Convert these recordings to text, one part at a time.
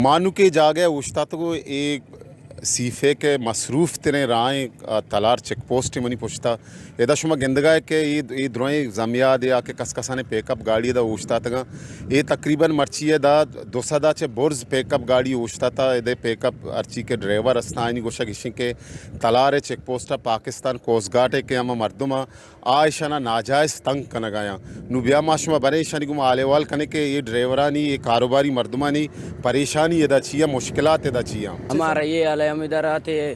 مانوکے جاگہ اوشتاتگ و اے سی فیک ءِ مصروف تریں راہیں، آ، تلار چیک پوسٹ منی پشتا۔ ادا شما گندگا ہے کہ اے، اے درائیں زمیاد یا کہ کس کسانیں پیک اپ گاڑی ادا اوشتاتگاں۔ اے تقریباً مرچی ادا دو سد ءَ چہ برز پیک اپ گاڑی اوشتاتا۔ ادے پیک اپ ہرچی کہ ڈرائیور استاں، آئینی گوشگ اشیں کہ تلار ءِ چیک پوسٹ ءَ پاکستان کوسٹ گارڈ ءِ کہ ہما مردم آ ایشانا ناجائز تنگ کنگایاں۔ نو بیا ما شما بریں ایشانی گوما حال احوال کنیں کہ اے ڈرائیورانی، اے کاروباری مردمانی پریشانی ادا چی آ، مشکلات ادا چی آ؟ ہمارا یہ حال ہے، ہم ادھر آتے ہیں،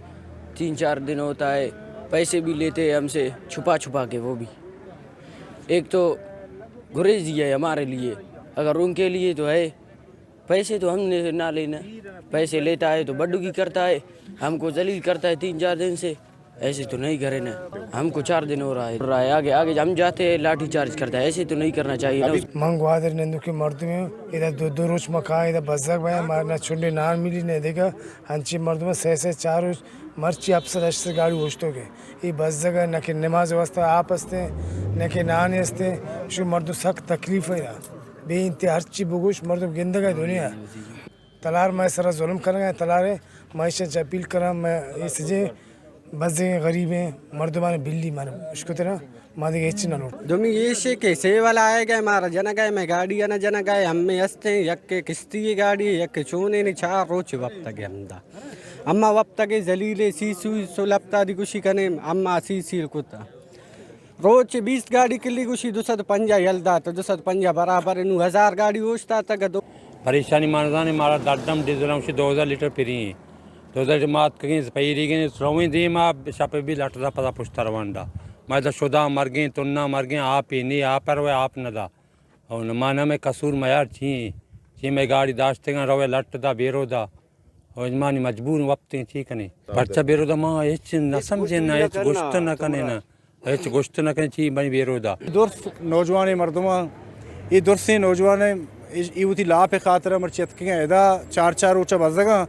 تین چار دن ہوتا ہے، پیسے بھی لیتے ہیں ہم سے چھپا چھپا کے، وہ بھی۔ ایک تو گریزی ہے ہمارے لیے، اگر ان کے لیے تو ہے، پیسے تو ہم نے نہ لینا، پیسے لیتا ہے تو بڈوگی کرتا ہے، ہم کو ذلیل کرتا ہے تین چار دن سے۔ ایسے تو نہیں کرے نا، ہم کو چار دن ہو رہا ہے، ہو رہا ہے، آگے، آگے ہم جاتے ہیں، لاٹھی چارج کرتا ہے، ایسے تو نہیں کرنا چاہیے نا۔ من گوادر نندوکیں مردمے آں، ادا دو، دو روچ ما کاں، ادا بزگ بیا، ما نہ چنڈے نان ملی نہ دگہ، انچیں مردم سہ سہ چار روچ مرچی ہپت سد ہشت سد گاڑی اوشتوکیں۔ اے بزگ ءَ نہ کہ نماز واسطہ آپ استیں، نہ کہ نانے استیں، شو مردم سک تکلیف ءَ۔ بے انتہا ہرچی بگوش مردم گندگ ءَ دنیا۔ تلار مئے سرا ظلم کنگ ءَ، تلار ءَ ما ایشاں چہ اپیل کناں، مئے اے سجیں بزگیں غریبیں مردمان بلی من اشکتنا، ما دگہ ہچ نہ لوٹ۔ دومی ایشے کہ سیول آئے گئے، مارا جنگ ءَ، مئے گاڑی ءَ نہ جنگ ءَ، ہمے ہستیں، یک کہ کشتی گاڑی، یک کہ چونے نے، چار روچ وپتگ ہمدا۔ اما وپتگ ذلیل سی سو سو لپتا دی گوشی کنے، اما سی سیل کتا۔ روچ بیست گاڑی کلی گوشی دو سد پنجاہ یل دات، دو سد پنجاہ برابر نو ہزار گاڑی اوشتاتگ دو۔ پریشانی ما نزانے، مارا دڈم ڈیزل ہم شی دو ہزار لیٹر پری ہیں۔ دو ہزار ما اتکگیں پہیریگیں رویں دیما، شپ بھی لٹ دا پدا پشت روانڈا۔ ما دا شدا مرگیں، تنا مرگیں، آپ ہی نہیں، آپ روے، آپ نہ دا۔ او نہ ما نہ مئے قصور میار چی ہیں؟ چی مئے گاڑی داشتگاں روے لٹ دا بیرو دا۔ او اجمانی مجبور وپتیں چی کنے؟ پرچہ بیرو دا ما ہچ نہ سمجھیں نہ ہچ گوشت نہ کنے نہ۔ ہچ گوشت نہ کن چی بنی بیرودا۔ درس نوجوانیں مردماں، اے درسیں نوجوانیں، اے، اے وتی لاپ ءِ خاطر ءَ مرچی اتکگاں ادا چار چار روچ ءَ بزگاں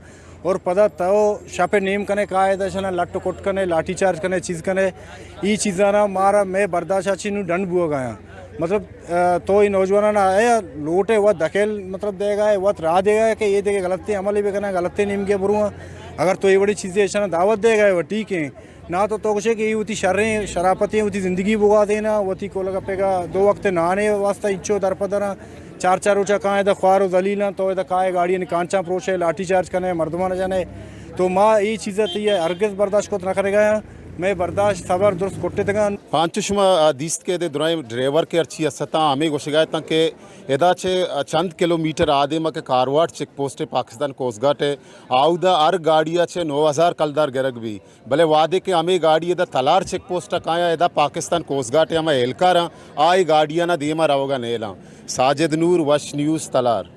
اور پدا تو شپ ءِ نیم کنے کائے ادا شنا لٹ کٹ کنے، لاٹھی چارج کنے، چیز کنے، اے چیزانا مارا مئے برداشت ءَ چی نوں ڈنڈ بوگایاں۔ مطلب، آ، تو اے نوجوانانا اے لوٹ ءَ وت دخل مطلب دیگا ہے، وت راہ دیگا ہے کہ اے دگہ غلطیں عملے بکناں، غلطیں نیمگے برواں۔ اگر تو اے وڑی چیزے اشانا دعوت دیگا ہے، وہ ٹھیک ہیں۔ نا تو تو گوشے کہ اے وتی شریں شراپتیں وتی زندگی بگوازیناں، وتی کولگا پیگا دو وقت نانے واسطہ انچو درپدراں، چار چار روچا کاں ادا خوار و ذلیلاں، تو ادا کائے گاڑی نی کانچاں پروشے، لاٹھی چارج کنے، مردمان جنے۔ تو ما اے چیزا تئی ہرگز برداشت کت نہ کنگایاں۔ مئے برداشت صبر درست کٹتگاں۔ پانچو شما دیست کہ دے درائیں ڈرائیور کہ ہرچی استاں ہمے گوشگا اتاں کہ ادا چہ چند کلومیٹر آدیم کہ کارواٹ check post Pakistan coast guard ہے، آودا ہر گاڑی چہ نو ہزار کلدار گرگ بی۔ بلے وہدے کہ ہمے گاڑی ادا تلار چیک پوسٹ ء کایاں، ادا پاکستان کوسٹ گارڈ ء ہما اہلکاراں آ اے گاڑیانا دیما روگا نیلاں۔ ساجد نور، وش نیوز، تلار۔